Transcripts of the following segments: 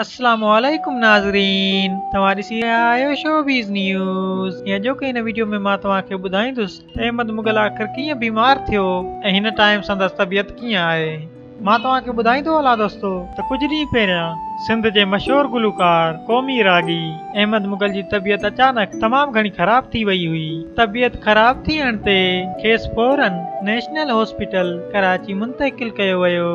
اسلام عليڪم ناظرين توهان ڏسي رهيا آهيو شوبيز نيوز ۽ اڄوڪي هن ويڊيو ۾ مان توهان کي ٻڌائيندس ته احمد مغل آخر ڪيئن بيمار ٿيو ۽ هن ٽائيم سندس طبيعت ڪيئن آهي مان توهان کي ٻڌائيندو هلان دوستو ته ڪجهه ڏينهن پهريان سنڌ جي مشهور گلوڪار قومي راڳي احمد مغل جي طبيعت اچانڪ تمام گهڻي خراب ٿي وئي هئي طبيعت خراب ٿيڻ تي کيس فورن نيشنل هاسپيٽل ڪراچي منتقل ڪيو ويو.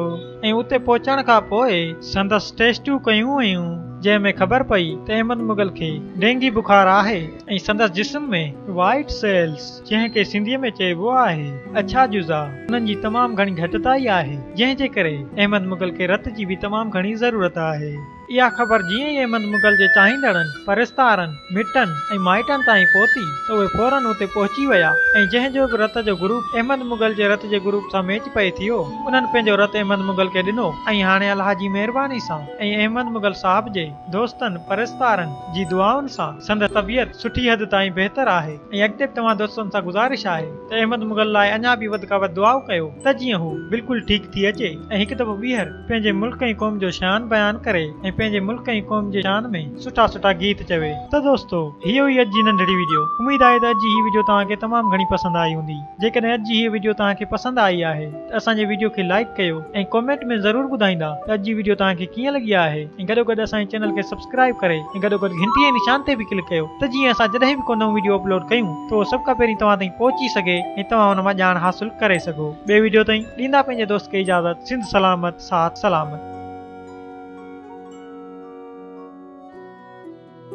۽ اتي پهچڻ کان پوء سندس ٽيسٽون ڪيون ويون جنهن ۾ خبر پئي ته احمد مغل کي ڊينگي بخار آهي ۽ سندس جسم ۾ وائيٽ سيلز جنهن کي سنڌيء ۾ چئبو آهي اڇا جزا انهن جي تمام گهڻي گهٽتائي آهي جنهن جي ڪري احمد مغل کي رت جي به تمام گهڻي ضرورت آهي. اها خبر جيئن ئي احمد مغل جي چاهيندڙن، پرستارن، مٽن ۽ مائٽن تائين پهتي ته اهي فوراً اتي پهچي ويا ۽ جنهن جو به رت جو گروپ احمد مغل جي رت جي گروپ سان ميچ پئي ٿيو، انهن پنهنجو رت احمد مغل کي ڏنو ۽ هاڻي الله جي مهرباني سان ۽ احمد مغل صاحب جي دوستن، پرستارن جي دعائن سان سندس طبيعت سٺي حد تائين بهتر آهي ۽ اڳتي به توهان دوستن سان گذارش آهي ته احمد مغل لاء اڃا به وڌ کان وڌ دعائون ڪيو ته جيئن هو بلڪل ٺيڪ ٿي اچي ۽ هڪ دفعو ٻيهر پنهنجي ملڪ ۽ قوم جو شان بيان ڪري ۽ پنهنجي ملڪ ۽ قوم جي شان ۾ سٺا سٺا گيت چوي. ته دوستو هيء هئي اڄ جي ننڍڙي وڊيو اميد آهي ته اڄ جي هي وڊيو توهان کي تمام گهڻي پسند آئي هوندي جيڪڏهن اڄ جي هيء وڊيو توهان کي پسند آئي آهي ته اسان جي وڊيو کي لائيڪ ڪيو ۽ ڪومينٽ ۾ ضرور ٻڌائيندا ته اڄ جي وڊيو توهان کي ڪيئن لڳي آهي ۽ گڏوگڏ اسان جي چينل کي سبسڪرائيب ڪري ۽ گڏوگڏ گهنٽي جي نشان تي به ڪلڪ ڪيو ته جيئن اسان جڏهن به ڪو نئون وڊيو اپلوڊ ڪيون ته اهو سڀ کان پهرين توهان تائين پهچي سگهي ۽ توهان ان مان ڄاڻ حاصل ڪري سگهو. ٻئي وڊيو تائين ڏيندا پنهنجي دوست کي اجازت سنڌ سلامت ساٿ سلامت.